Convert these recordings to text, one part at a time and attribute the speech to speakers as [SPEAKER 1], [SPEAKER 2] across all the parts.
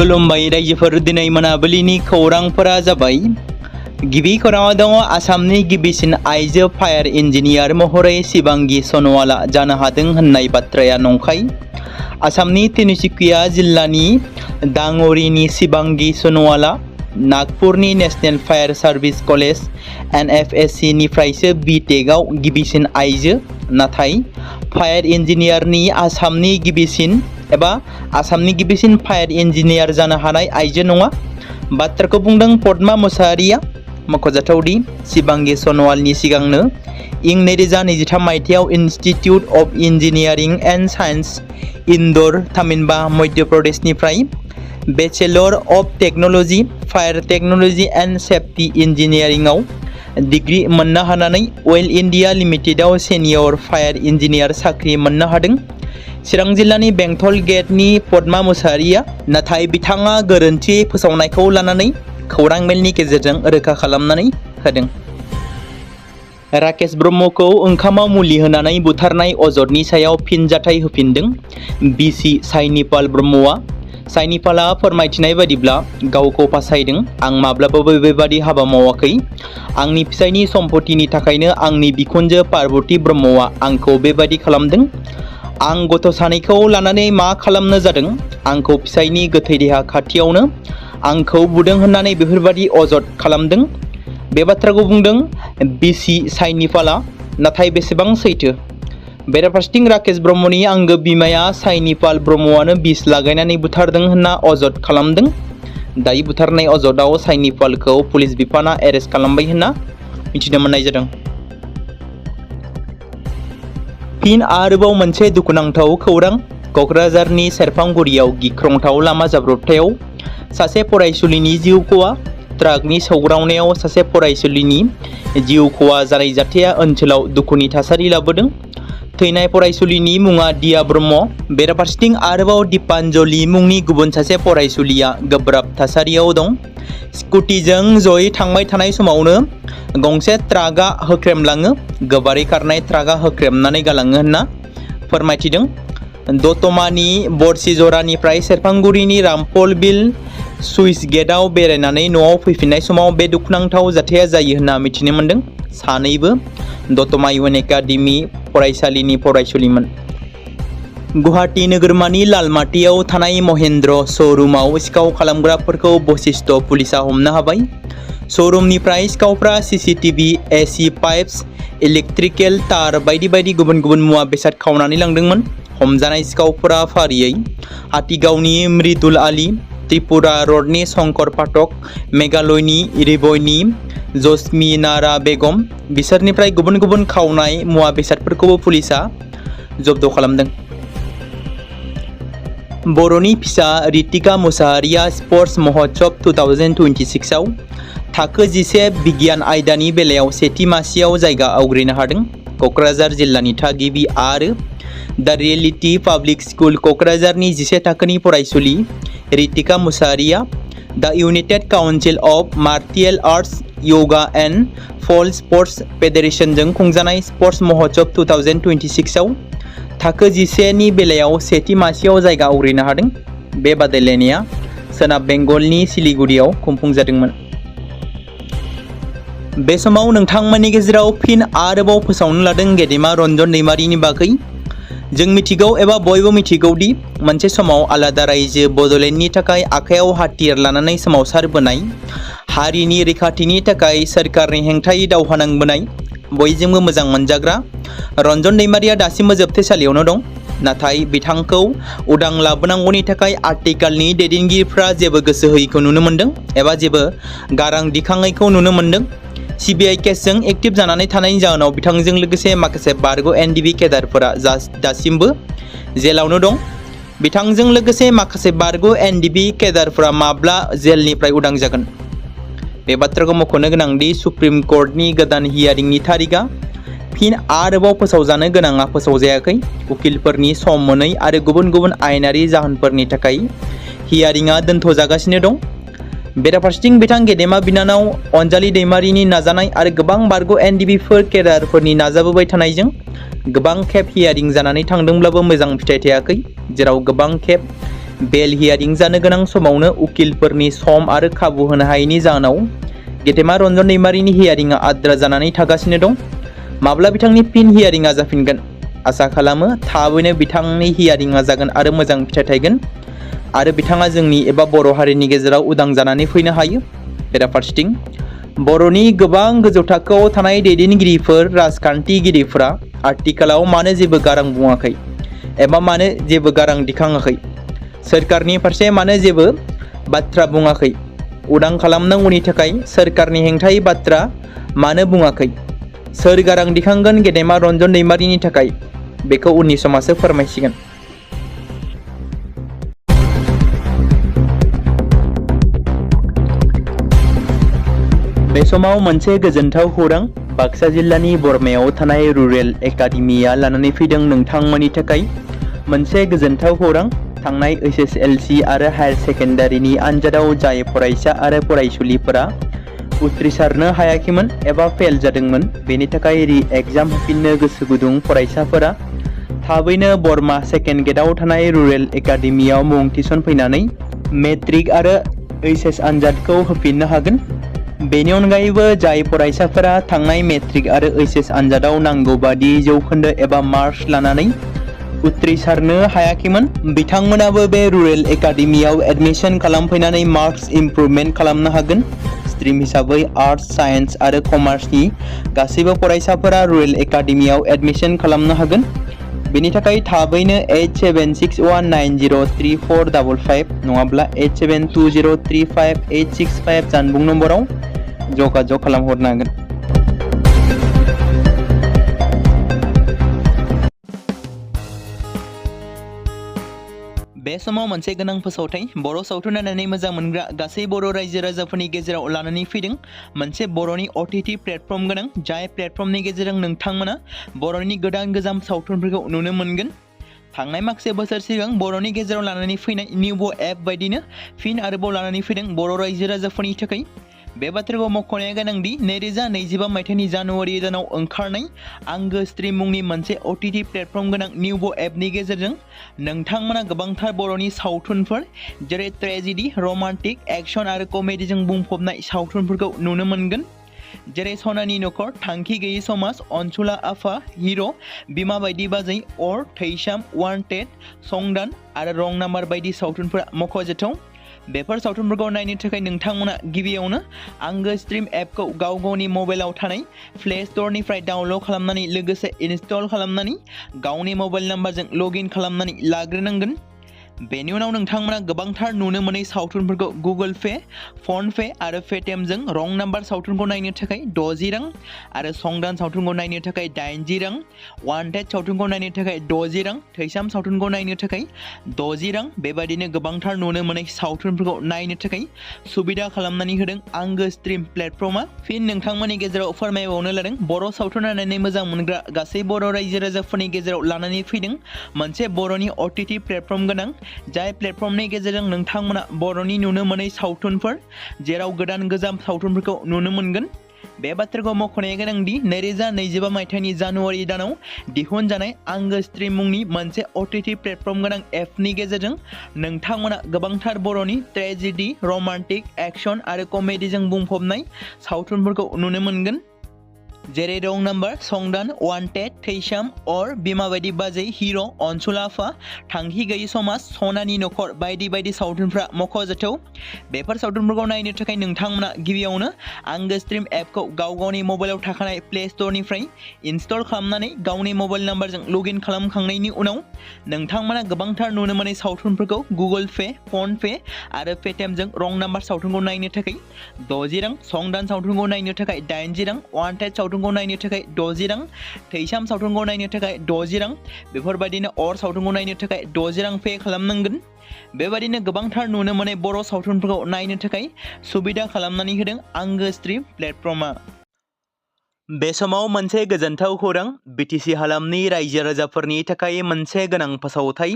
[SPEAKER 1] खुलुमबाय रायजोफोर दिनै मोनाबिलिनि खौरांफोरा जाबाय। गिबि खौराङाव दङ आसामनि गिबिसिन आइजो फायार इन्जिनियार महरै शिबांगी सन'वाला जानो हादों होननाय बाथ्राया नंखाय। आसामनि तिनिसुकिया जिल्लानि दाङरिनि शिबांगी सन'वाला नागपुरनि national fire service college NFSC निफ्रायसो BTECआव गिबिसिन आइजो, नाथाय फायार इन्जिनियारनि आसामनि गिबिसिन फायार इन्जिनियार जानो हानाय आइजो नङा। बाथ्राखौ बुंदों पद्मा मुसाहारिया। मख'जाथावदि शिबांगी सन'वालनि सिगांनो इं 2023 मायथाइयाव institute of engineering and science Indore तामिनबा मध्य प्रदेशनिफ्राय bachelor of technology fire technology and safety इन्जिनियारिंआव डिग्री मोननो हानानै अइल इन्डिया लिमिटेडआव सेनियर फायार इन्जिनियार साख्रि मोननो हादों। चिरां जिल्लानि बेंटल गेटनि पद्मा मुसाहारिया, नाथाय बिथाङा गोरोन्थि फोसावनायखौ लानानै खौरां मेलनि गेजेरजों रोखा खालामनानै होदों। राकेश ब्रह्मखौ ओंखामाव मुलि होनानै बुथारनाय अजदनि सायाव फिनजाथाय होफिनदों बिसि साइनिपाल ब्रह्मआ। साइनिपालआ फोरमायथिनाय बायदिब्ला गावखौ फासायदों। आं माब्लाबाबो बेबादि हाबा मावाखै। आंनि फिसायनि सम्पतिनि थाखायनो आंनि बिखुनजो पार्बती ब्रह्मआ आंखौ बेबादि खालामदों। आं गथ' सानैखौ लानानै मा खालामनो जादों? आंखौ फिसायनि गोथै देहा खाथियावनो आंखौ बुदों होननानै बेफोरबादि अजद खालामदों। बे बाथ्राखौ बुंदों बिसि साइनिपालआ, नाथाय बेसेबां सैथो? बेराफारसेथिं राकेश ब्रह्मनि आंगो बिमाया साइनिपाल ब्रह्मआनो बिस लागायनानै बुथारदों होनना अजद खालामदों। दायो बुथारनाय अजदआव साइनिपालखौ पुलिस बिफाना एरेस्ट खालामबाय होनना मिथिनो मोननाय जादों। फिन आरोबाव मोनसे दुखुनांथाव खौरां। क'क्राझारनि सेरफांगुरियाव गिख्रंथाव लामा जाब्रबथायाव सासे फरायसुलिनि जिउ खहा। ट्राकनि सौग्रावनायाव सासे फरायसुलिनि जिउ खहा जानाय जाथाया ओनसोलाव दुखुनि थासारि लाबोदों। थैनाय फरायसुलिनि मुङा दिया ब्रह्म। बेराफारसेथिं आरोबाव दीपान्जलि मुंनि गुबुन सासे फरायसुलिया गोब्राब थासारियाव दं। स्कुटिजों जयै थांबाय थानाय समावनो गंसे ट्राकआ होख्रेमलाङो। गोबारै खारनाय ट्राकआ होख्रेमनानै गालाङो होनना फोरमायथिदों। दतमानि बरसिजरानिफ्राय सेरफांगुरिनि रामफल बिल सुइस गेटआव बेरायनानै न'आव फैफिननाय समाव बे दुखुनांथाव जाथाया जायो होनना मिथिनो मोनदों। सानैबो दतमा इउएन एकाडेमि फरायसालिनि फरायसुलिमोन। गुवाहाटी नोगोरमानि लालमाटियाव थानाय महेन्द्र श'रुमाव सिखाव खालामग्राफोरखौ बशिष्ट पुलिसा हमनो हाबाय। श'रुमनिफ्राय सिखावफ्रा CCTV, AC पाइप्स, इलेक्ट्रिकेल तार बायदि बायदि गुबुन गुबुन मुवा बेसाद खावनानै लांदोंमोन। हमजानाय सिखावफोरा फारियै हाटिगावनि मृदुल आली, त्रिपुरा रडनि शंकर पाठक, मेघालयनि रिबयनि जसमिनारा बेगम। बिसोरनिफ्राय गुबुन गुबुन खावनाय मुवा बेसादफोरखौबो पुलिसा जब्द खालामदों। बर'नि फिसा रितिका मुसाहारिया स्पर्ट्स महोत्सव 2026 आव थाखो 11 बिगियान आयदानि बेलायाव सेथि मासियाव जायगा आवग्रिनो हादों। क'क्राझार जिल्लानि थागिबि आरो दा रियेलिटी पाब्लिक स्कुल क'क्राझारनि 11 थाखोनि फरायसुलि रितिका मुसाहारिया दा united council of martial arts, yoga and fall sports फेडारेशनजों खुंजानाय स्पर्ट्स महोत्सव 2026 आव थाखो 11 नि बेलायाव सेथि मासियाव जायगा आवग्रिनो हादों। बे बादायलायनाया सोनाब बेंगलनि सिलिगुरियाव खुंफुंजादोंमोन। बे समाव नोंथांमोननि गेजेराव फिन आरोबाव फोसावनो लादों गेदेमा रन्जन दैमारिनि बागै। जों मिथिगौ एबा बयबो मिथिगौदि मोनसे समाव आलादा रायजो बड'लेण्डनि थाखाय आखायाव हाथियार लानानै सोमावसारबोनाय, हारिनि रैखाथिनि थाखाय सोरखारनि हेंथायै दावहा नांबोनाय, बयजोंबो मोजां मोनजाग्रा रन्जन दैमारिया दासिमबो जोबथेसालियावनो दं। नाथाय बिथांखौ उदां लाबोनांगौनि थाखाय आथिखालनि दैदेनगिरिफ्रा जेबो गोसो होयैखौ नुनो मोन्दों एबा जेबो गारां दिखाङैखौ नुनो मोन्दों। CBI केसजों एक्टिभ जानानै थानायनि जाहोनाव बिथांजों लोगोसे माखासे बारग' NDB केडारफोरा दासिमबो जेलावनो दं। बिथांजों लोगोसे माखासे बारग' NDB केडारफोरा माब्ला जेलनिफ्राय उदां जागोन? बे बाथ्राखौ मख'नो गोनांदि सुप्रिम कर्टनि गोदान हियारिंनि थारिखआ फिन आरोबाव फोसावजानो गोनाङा फोसावजायाखै। उकिलफोरनि सम मोनै आरो गुबुन गुबुन आयेनारि जाहोनफोरनि थाखाय हियारिंआ दोनथ'जागासिनो दं। बेराफारसेथिं बिथां गेदेमा बिनानाव अनजालि दैमारिनि नाजानाय आरो गोबां बारग' NDBफोर केडारफोरनि नाजाबोबाय थानायजों गोबां खेब हियारिं जानानै थांदोंब्लाबो मोजां फिथाइ थायाखै, जेराव गोबां खेब बेल हियारिं जानो गोनां समावनो उकिलफोरनि सम आरो खाबु होनो हायैनि जाहोनाव गेदेमा रन्जन दैमारिनि हियारिंआ आद्रा जानानै थागासिनो दं। माब्ला बिथांनि फिन हियारिंआ जाफिनगोन? आसा खालामो थाबैनो बिथांनि हियारिंआ जागोन आरो मोजां फिथाइ थायगोन आरो बिथाङा जोंनि एबा बर' हारिनि गेजेराव उदां जानानै फैनो हायो। बेराफारसेथिं बर'नि गोबां गोजौ थाखोआव थानाय दैदेनगिरिफोर राजखान्थिगिरिफोरा आथिखालाव मानो जेबो गारां बुङाखै एबा मानो जेबो गारां दिखाङाखै? सोरखारनि फारसे मानो जेबो बाथ्रा बुङाखै? उदां खालामनांगौनि थाखाय सोरखारनि हेंथायै बाथ्रा मानो बुङाखै? सोर गारां दिखांगोन गेदेमा रन्जन दैमारिनि थाखाय? बेखौ उननि समासो फोरमायसिगोन। बे समाव मोनसे गोजोनथाव खौरां बाक्सा जिल्लानि बरमायाव थानाय रुरेल एकाडेमिया लानानै फैदों नोंथांमोननि थाखाय मोनसे गोजोनथाव खौरां। थांनाय SSLC आरो हायार सेकेन्डारिनि आनजादाव जाय फरायसा आरो फरायसुलिफोरा उथ्रिसारनो हायाखैमोन एबा फेल जादोंमोन, बेनि थाखाय रि-एग्जाम होफिननो गोसो गुदुं फरायसाफोरा थाबैनो बरमा सेकेन्ड गेटआव थानाय रुरेल एकाडेमियाव मुं थिसनफैनानै मेट्रिक आरो HS आनजादखौ होफिननो हागोन। बेनि अनगायैबो जाय फरायसाफोरा थांनाय मेट्रिक आरो HS आनजादाव नांगौ बादि जौखोन्दो एबा मार्कस लानानै उथ्रिसारनो हायाखैमोन, बिथांमोनाबो बे रुरेल एकाडेमियाव एडमिशन खालामफैनानै मार्कस इमप्रुभमेन्ट खालामनो हागोन। स्ट्रिम हिसाबै आर्टस, साइन्स आरो कमार्सनि गासैबो फरायसाफोरा रुरेल एकाडेमियाव एडमिशन खालामनो हागोन। बेनि थाखाय थाबैनो 8761903455 नङाब्ला 87203585 जानबुं नम्बराव जगाजग खालामहरनो हागोन। बे समाव मोनसे गोनां फोसावथाय बर' सावथुन नायनानै मोजां मोनग्रा गासै बर' रायजो राजाफोरनि गेजेराव लानानै फैदों मोनसे बर'नि OTT प्लेटफर्म गोनां, जाय प्लेटफर्मनि गेजेरजों नोंथांमोना बर'नि गोदान गोजाम सावथुनफोरखौ नुनो मोनगोन। थांनाय माखासे बोसोर सिगां बर'नि गेजेराव लानानै फैनाय निउबो एप बायदिनो फिन आरोबाव लानानै फैदों बर' रायजो राजाफोरनि थाखाय। बे बाथ्राखौ मख'नाया गोनांदि 2025 मायथाइनि जानुवारि दानाव ओंखारनाय आंगो स्ट्रिम मुंनि मोनसे OTT प्लेटफर्म गोनां निउबो एपनि गेजेरजों नोंथांमोना गोबांथार बर'नि सावथुनफोर जेरै ट्रेजेडि, रमान्टिक, एक्शन आरो कमेडिजों बुंफबनाय सावथुनफोरखौ नुनो मोनगोन। जेरै सनानि नखर, थांखि गैयै समाज, अनसुला आफा, हिर', बिमा बायदि बाजै, अर, थैसाम, वान्टेड, संदान आरो रं नाम्बार बायदि सावथुनफोरा मख'जाथाव। बेफोर सावथुनफोरखौ नायनो थाखाय नोंथांमोना गिबियावनो आंगो स्ट्रिम एपखौ गाव गावनि मबाइलाव थानाय प्ले स्ट'रनिफ्राय डाउनल'ड खालामनानै लोगोसे इनस्टल खालामनानै गावनि मबाइल नाम्बारजों लगइन खालामनानै लाग्रोनांगोन। बेनि उनाव नोंथांमोना गोबांथार नुनो मोनै सावथुनफोरखौ गुगोल पे, फन पे आरो पेटिएमजों रं नाम्बार सावथुनखौ नायनो थाखाय 60 रां आरो संदान सावथुनखौ नायनो थाखाय 80 रां, वान्टेड सावथुनखौ नायनो थाखाय 60 रां, थैसाम सावथुनखौ नायनो थाखाय 60 रां बेबायदिनो गोबांथार नुनो मोनै सावथुनफोरखौ नायनो थाखाय सुबिदा खालामनानै होदों आंगो स्ट्रिम प्लेटफर्मा। फिन नोंथांमोननि गेजेराव फोरमायबावनो लादों बर' सावथुन नायनानै मोजां मोनग्रा गासै बर' रायजो राजाफोरनि गेजेराव लानानै फैदों मोनसे बर'नि OTT प्लेटफर्म गोनां, जाय प्लेटफर्मनि गेजेरजों नोंथांमोना बर'नि नुनो मोनै सावथुनफोर जेराव गोदान गोजाम सावथुनफोरखौ नुनो मोनगोन। बे बाथ्राखौ मख'नाया गोनांदि 2025 मायथाइनि जानुवारि दानाव दिहुनजानाय आंगो स्ट्रिम मुंनि मोनसे OTT प्लेटफर्म गोनां एपनि गेजेरजों नोंथांमोना गोबांथार बर'नि ट्रेजेडि, रमान्टिक, एक्शन आरो कमेडिजों बुंफबनाय सावथुनफोरखौ नुनो मोनगोन। जेरै रं नाम्बार, संदान, वान्टेड, थैसाम, अर, बिमा बायदि बाजै, हिर', अनसुला आफा, थांखि गैयै समाज, सनानि नखर बायदि बायदि सावथुनफ्रा मख'जाथाव। बेफोर सावथुनफोरखौ नायनो थाखाय नोंथांमोना गिबियावनो आंगो स्ट्रिम एपखौ गाव गावनि मबाइलाव थाखानाय प्ले स्ट'रनिफ्राय इनस्टल खालामनानै गावनि मबाइल नाम्बारजों लगइन खालामखांनायनि उनाव नोंथांमोना गोबांथार नुनो मोनै सावथुनफोरखौ गुगोल पे, फन पे आरो पेटिएमजों रं नाम्बार सावथुनखौ नायनो थाखाय 60 रां, संदान सावथुनखौ नायनो थाखाय 80 रां, वान्टेड सावथुनखौ नायनो थाखाय 60 रां, थैसाम सावथुनखौ नायनो थाखाय 60 रां बेफोरबायदिनो अर सावथुनखौ नायनो थाखाय 60 रां पे खालामनांगोन। बेबायदिनो गोबांथार नुनो मोनै बर' सावथुनफोरखौ नायनो थाखाय सुबिदा खालामनानै होदों आंगो स्ट्रिम प्लेटफर्मा। बे समाव मोनसे गोजोनथाव खौरां BTC हालामनि रायजो राजाफोरनि थाखाय मोनसे गोनां फोसावथाय।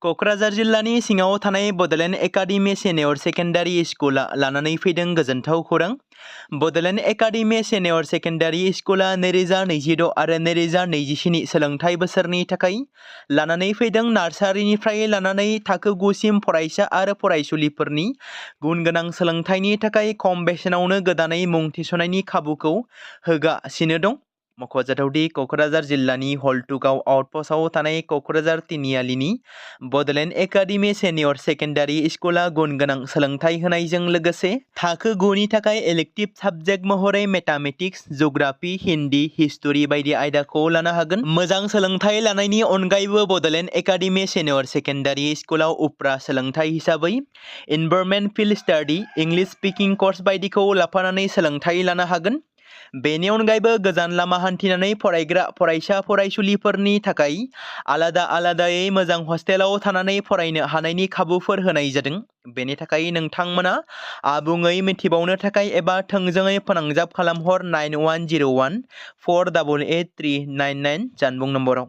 [SPEAKER 1] क'क्राझार जिल्लानि सिङाव थानाय बड'लेण्ड एकाडेमि सिनियर सेकेन्डारि स्कुला लानानै फैदों गोजोनथाव खौरां। बड'लेण्ड एकाडेमि सेनियर सेकेन्डारि स्कुला 2026 आरो 2027 सोलोंथाइ बोसोरनि थाखाय लानानै फैदों नार्सारिनिफ्राय लानानै थाखो 9 सिम फरायसा आरो फरायसुलिफोरनि गुन गोनां सोलोंथाइनि थाखाय खम बेसेनावनो गोदानै मुं थिसननायनि खाबुखौ होगासिनो दं। मख'जाथावदि क'क्राझार जिल्लानि हल्टुगाव आउटपस्टआव थानाय क'क्राझार तिनिआलिनि बड'लेण्ड एकाडेमि सेनियर सेकेन्डारि स्कुला गुन गोनां सोलोंथाइ होनायजों लोगोसे थाखो 9 नि थाखाय इलेक्टिभ साबजेक्ट महरै मेथामेटिक्स, जिअ'ग्राफि, हिन्दी, हिस्टरि बायदि आयदाखौ लानो हागोन। मोजां सोलोंथाइ लानायनि अनगायैबो बड'लेण्ड एकाडेमि सेनियर सेकेन्डारि स्कुलाव उफ्रा सोलोंथाइ हिसाबै environment field study, English speaking course बायदिखौ लाफानानै सोलोंथाइ लानो हागोन। बेनि अनगायैबो गोजान लामा हान्थिनानै फरायग्रा फरायसा फरायसुलिफोरनि थाखाय आलादायै मोजां हस्टेलाव थानानै फरायनो हानायनि खाबुफोर होनाय जादों। बेनि थाखाय नोंथांमोना आबुङै मिथिबावनो थाखाय एबा थोंजोङै फोनांजाब खालामहर 9101 488 399 जानबुं नम्बराव।